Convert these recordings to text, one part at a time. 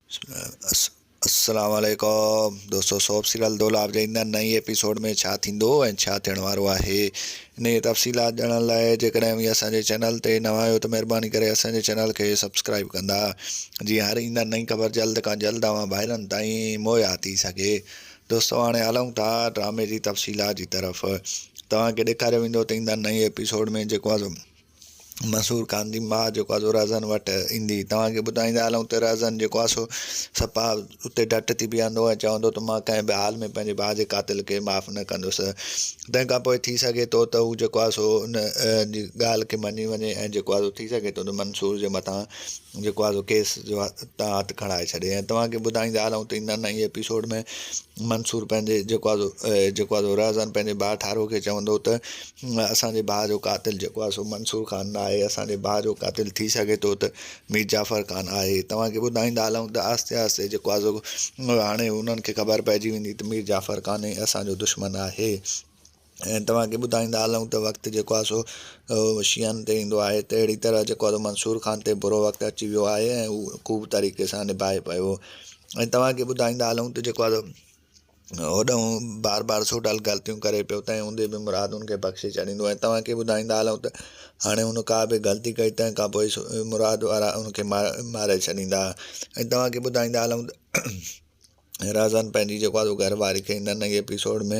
السلام عليڪم دوستو سوپ سيريل دولاب جي ايندڙ نئين ايپيسوڊ ۾ ڇا ٿيندو ۽ ڇا ٿيڻ وارو آهي انهي جي تفصيلات ڄاڻڻ لاء جيڪڏهن اوهين اسان جي چينل تي نوان آهيو ته مهرباني ڪري اسان جي چينل کي سبسڪرائب ڪندا جيئن هر ايندڙ نئين خبر جلد کان جلد اوهان ڀائرن تائين مهيا ٿي سگهي دوستو هاڻي هلون ٿا ڊرامي جي تفصيلات جي طرف توهان کي ڏيکاريو ويندو ته ايندڙ نئين ايپيسوڊ ۾ جيڪو آهي منصور خان جي ماء جيڪو آهي سو رهزن وٽ ايندي. توهان کي ٻڌائيندا هلون ته رهزن جيڪو آهي سو صفا اتي ڊٽ ٿي بيهندو ۽ چوندو ته مان ڪنهن به حال ۾ پنهنجي ڀاء جي قاتل کي معاف نه ڪندس. تنهن کان پوء ٿي سگهي ٿو ته هو جيڪو آهي سو ان جي ڳالهه کي مڃي وڃي ۽ جيڪو آهي سو ٿي سگهي ٿو ته منصور جي مٿان جيڪو آهي سو ڪيس جو تان هٿ کڻائي ڇڏي ۽ توهان کي ٻڌائيندا هلون ته ايندڙ نئين ايپيسوڊ ۾ منصور پنهنجي جيڪو آهي سو جيڪو آهي سو رهزن پنهنجي ڀاء ٺارو کي چوندو ته اسان جي ڀاء جو قاتل جيڪو آهي سو منصور خان نه آهي اسان جي ڀاء جو قاتل ٿي سگهي ٿو ته مير جعفر خان آهي توهان کي ٻڌائيندا هلون ته آهستي آهستي جيڪو آهي سو هاڻي انهن کي خبر پئجي ويندي ته مير جعفر خان ئي اسان جو دشمن آهي ۽ توهان کي ٻڌائيندا هلون ته وقت جيڪو آهي سو شينهن تي ايندو آهي ته اهڙي طرح جيڪو آهي سو منصور خان تي برو وقت اچي ويو آهي ۽ هو خوب طريقي سان نڀائي پيو ۽ توهان کي ٻڌائيندا هلون ته جيڪو آهي سو هوڏانهن بار بار سوڍل غلطيون ڪري پيو تنهن هوندي به مراد هن کي بخشي ڇڏيندو ۽ توهان کي ٻڌائيندا هلون ته هاڻي هن ڪا به غلطي ڪئي تنهن کان پوء مراد وارا هن کي ماري ڇڏيندا ۽ توهان کي ٻڌائيندا هلون ته رازن پنهنجي جيڪو آهي گهر واري کي هن نئين ايپيسوڊ ۾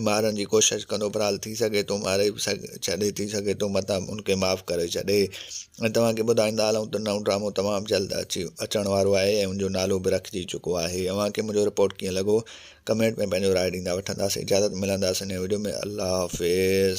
مارڻ جي ڪوشش ڪندو پر حال ٿي سگهي ٿو ماري به ڇڏي ٿي سگهي ٿو متان ان کي معاف ڪري ڇڏي ۽ توهان کي ٻڌائيندا هلون ته نئون ڊرامو تمام جلد اچي اچڻ وارو آهي ۽ ان جو نالو به رکجي چڪو آهي اوهان کي منهنجو رپورٽ ڪيئن لڳو ڪمينٽ ۾ پنهنجو راء ڏيندا وٺنداسين اجازت ملنداسين نئين وڊيو ۾ الله حافظ.